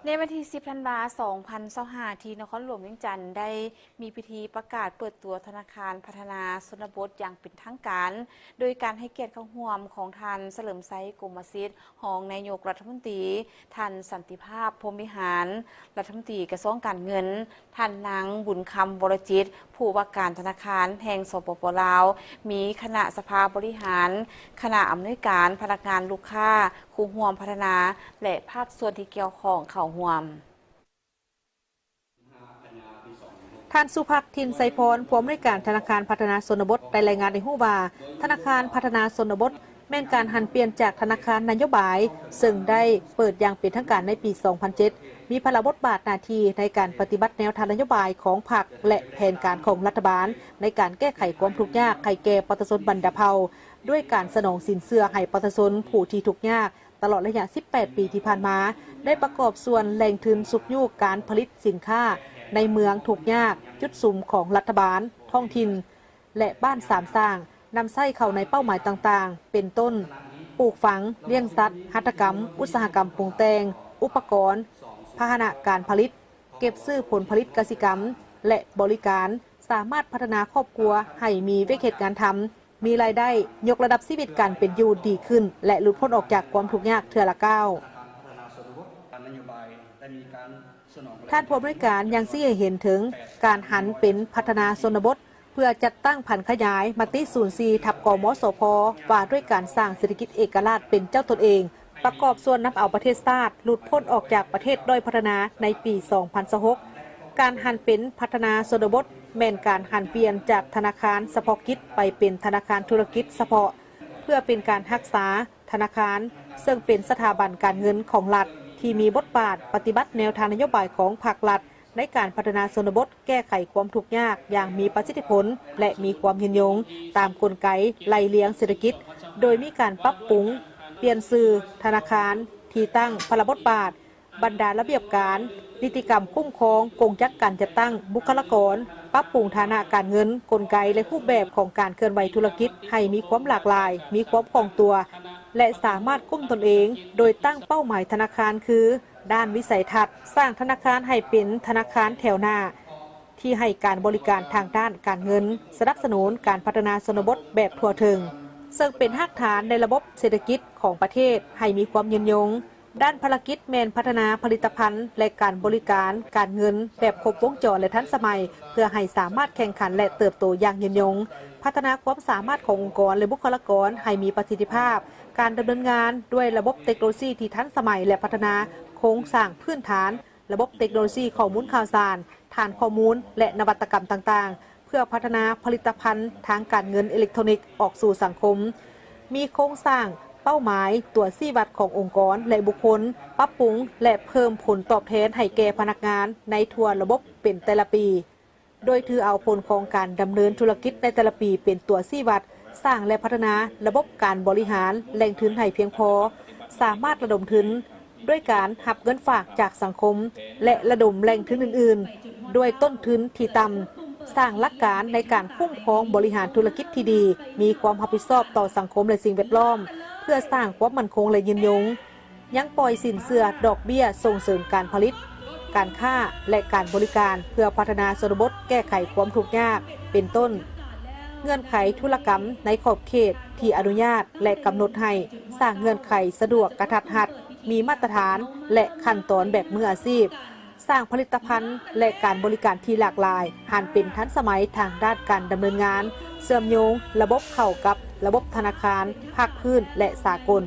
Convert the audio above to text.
ໃນວັນທີສິບທັນວາ ສອງພັນຊາວຫ້າ ທີ່ນະຄອນຫຼວງວຽງຈັນ ໄດ້ມີພິທີປະກາດເປີດຕົວທະນາຄານພັດທະນາຊົນນະບົດຢ່າງເປັນທາງການ ໂດຍການໃຫ້ກຽດເຂົ້າຮ່ວມຂອງທ່ານ ສະເຫຼີມໄຊ ກົມມະສິດ ຮອງນາຍົກລັດຖະມົນຕີ, ທ່ານ ສັນຕິພາບ ພົມວິຫານ ລັດຖະມົນຕີກະຊວງການເງິນ, ທ່ານນາງ ບຸນຄຳ ວໍລະຈິດ ຜູ້ວ່າການທະນາຄານແຫ່ງ ສປປ ລາວ, ມີຄະນະສະພາບໍລິຫານ, ຄະນະອຳນວຍການ, ພະນັກງານ, ລູກຄ້າ, ຄູ່ຮ່ວມພັດທະນາ ແລະ ພາກສ່ວນທີ່ກ່ຽວຂ້ອງເຂົ້າຮ່ວມ. ທ່ານ ສຸພັກ ຖິ່ນໄຊພອນ ຜູ້ອຳນວຍການທະນາຄານພັດທະນາຊົນນະບົດ ໄດ້ລາຍງານໃຫ້ຮູ້ວ່າ ທະນາຄານພັດທະນາຊົນນະບົດ ແມ່ນການຫັນປ່ຽນຈາກທະນາຄານນະໂຍບາຍ ເຊິ່ງໄດ້ເປີດຢ່າງເປັນທາງການໃນປີສອງພັນເຈັດ ມີພາລະບົດບາດໜ້າທີ່ໃນການປະຕິບັດແນວທາງນະໂຍບາຍຂອງພັກ ແລະ ແຜນການຂອງລັດຖະບານ ໃນການແກ້ໄຂຄວາມທຸກຍາກໃຫ້ແກ່ປະຊາຊົນບັນດາເຜົ່າ ດ້ວຍການສະໜອງສິນເຊື່ອໃຫ້ປະຊາຊົນຜູ້ທີ່ທຸກຍາກ ຕະຫຼອດໄລຍະສິບແປດປີທີ່ຜ່ານມາ ໄດ້ປະກອບສ່ວນແຫຼ່ງທຶນຊຸກຍູ້ການຜະລິດສິນຄ້າໃນເມືອງທຸກຍາກ, ຈຸດສຸມຂອງລັດຖະບານ, ທ້ອງຖິ່ນ ແລະ ບ້ານສາມສ້າງ, ນຳໃຊ້ເຂົ້າໃນເປົ້າໝາຍຕ່າງໆ ເປັນຕົ້ນ ປູກຝັງ, ລ້ຽງສັດ, ຫັດຖະກຳ, ອຸດສາຫະກຳປຸງແຕ່ງ, ອຸປະກອນ, ພາຫະນະການຜະລິດ, ເກັບຊື້ຜົນຜະລິດກະສິກຳ ແລະ ບໍລິການ ສາມາດພັດທະນາຄອບຄົວໃຫ້ມີວຽກເຮັດງານທຳ, ມີລາຍໄດ້, ຍົກລະດັບຊີວິດການເປັນຢູ່ດີຂຶ້ນ ແລະ ຫຼຸດພົ້ນອອກຈາກຄວາມທຸກຍາກເທື່ອລະກ້າວ. ທ່ານຜູ້ອຳນວຍການຍັງຊີ້ໃຫ້ເຫັນເຖິງການຫັນເປັນພັດທະນາຊົນນະບົດ ເພື່ອຈັດຕັ້ງຜັນຂະຫຍາຍມະຕິສູນສີ່ ທັບ ກມສພ ວ່າດ້ວຍການສ້າງເສດຖະກິດເອກະລາດເປັນເຈົ້າຕົນເອງ, ປະກອບສ່ວນນຳເອົາປະເທດຊາດຫຼຸດພົ້ນອອກຈາກປະເທດດ້ອຍພັດທະນາໃນປີສອງພັນຊາວຫົກ. ການຫັນເປັນພັດທະນາຊົນນະບົດ ແມ່ນການຫັນປ່ຽນຈາກທະນາຄານສະເພາະກິດໄປເປັນທະນາຄານທຸລະກິດສະເພາະ ເພື່ອເປັນການຮັກສາທະນາຄານ ເຊິ່ງເປັນສະຖາບັນການເງິນຂອງລັດ ທີ່ມີບົດບາດປະຕິບັດແນວທາງນະໂຍບາຍຂອງພັກລັດ ໃນການພັດທະນາຊົນນະບົດ ແກ້ໄຂຄວາມທຸກຍາກຢ່າງມີປະສິດທິຜົນ ແລະ ມີຄວາມຍືນຍົງ ຕາມກົນໄກໄລ່ລຽງເສດຖະກິດ ໂດຍມີການປັບປຸງ, ປ່ຽນຊື່ທະນາຄານ, ທີ່ຕັ້ງ, ພາລະບົດບາດ, ບັນດາລະບຽບການ, ນິຕິກຳຄຸ້ມຄອງ, ກົງຈັກການຈັດຕັ້ງ, ບຸກຄະລາກອນ, ປັບປຸງຖານະການເງິນ, ກົນໄກ ແລະ ຮູບແບບຂອງການເຄື່ອນໄຫວທຸລະກິດໃຫ້ມີຄວາມຫຼາກຫຼາຍ, ມີຄວາມຄ່ອງຕົວ ແລະ ສາມາດກຸ້ມຕົນເອງ ໂດຍຕັ້ງເປົ້າໝາຍທະນາຄານຄື ດ້ານວິໄສທັດ, ສ້າງທະນາຄານໃຫ້ເປັນທະນາຄານແຖວໜ້າ ທີ່ໃຫ້ການບໍລິການທາງດ້ານການເງິນ, ສະໜັບສະໜູນການພັດທະນາຊົນນະບົດແບບທົ່ວເຖິງ, ເຊິ່ງເປັນຮາກຖານໃນລະບົບເສດຖະກິດຂອງປະເທດໃຫ້ມີຄວາມຍືນຍົງ. ດ້ານພາລະກິດແມ່ນພັດທະນາຜະລິດຕະພັນ ແລະ ການບໍລິການການເງິນແບບຄົບວົງຈອນ ແລະ ທັນສະໄໝ ເພື່ອໃຫ້ສາມາດແຂ່ງຂັນ ແລະ ເຕີບໂຕຢ່າງຍືນຍົງ, ພັດທະນາຄວາມສາມາດຂອງອົງກອນ ແລະ ບຸກຄະລາກອນໃຫ້ມີປະສິດທິພາບ, ການດຳເນີນງານດ້ວຍລະບົບເຕັກໂນໂລຊີທີ່ທັນສະໄໝ ແລະ ພັດທະນາໂຄງສ້າງພື້ນຖານ, ລະບົບເຕັກໂນໂລຊີຂໍ້ມູນຂ່າວສານ, ຖານຂໍ້ມູນ ແລະ ນະວັດຕະກຳຕ່າງໆ ເພື່ອພັດທະນາຜະລິດຕະພັນທາງການເງິນເອເລັກໂທຣນິກອອກສູ່ສັງຄົມ, ມີໂຄງສ້າງເປົ້າໝາຍ, ຕົວຊີ້ວັດຂອງອົງກອນ ແລະ ບຸກຄົນ, ປັບປຸງ ແລະ ເພີ່ມຜົນຕອບແທນໃຫ້ແກ່ພະນັກງານໃນທົ່ວລະບົບເປັນແຕ່ລະປີ, ໂດຍຖືເອົາຜົນຂອງການດຳເນີນທຸລະກິດໃນແຕ່ລະປີເປັນຕົວຊີ້ວັດ, ສ້າງ ແລະ ພັດທະນາລະບົບການບໍລິຫານແຫຼ່ງທຶນໃຫ້ພຽງພໍ, ສາມາດລະດົມທຶນ ດ້ວຍການຮັບເງິນຝາກຈາກສັງຄົມ ແລະ ລະດົມແຫຼ່ງທຶນອື່ນໆ ດ້ວຍຕົ້ນທຶນທີ່ຕ່ຳ, ສ້າງຫຼັກການໃນການຄຸ້ມຄອງບໍລິຫານທຸລະກິດທີ່ດີ, ມີຄວາມຮັບຜິດຊອບຕໍ່ສັງຄົມ ແລະ ສິ່ງແວດລ້ອມ ເພື່ອສ້າງຄວາມໝັ້ນຄົງ ແລະ ຍືນຍົງ. ຍັງປ່ອຍສິນເຊື່ອດອກເບ້ຍສົ່ງເສີມການຜະລິດ, ການຄ້າ ແລະ ການບໍລິການ ເພື່ອພັດທະນາຊົນນະບົດແກ້ໄຂຄວາມທຸກຍາກ ເປັນຕົ້ນ ເງື່ອນໄຂທຸລະກຳໃນຂອບເຂດທີ່ອະນຸຍາດ ແລະ ກຳນົດໃຫ້, ສ້າງເງື່ອນໄຂສະດວກກະທັດຮັດ, ມີມາດຕະຖານ ແລະ ຂັ້ນຕອນແບບມືອາຊີບ, ສ້າງຜະລິດຕະພັນ ແລະ ການບໍລິການທີ່ຫຼາກຫຼາຍ, ຫັນເປັນທັນສະໄໝທາງດ້ານການດຳເນີນງານ, ເຊື່ອມໂຍງລະບົບເຂົ້າກັບລະບົບທະນາຄານ, ພາກພື້ນ ແລະ ສາກົນ.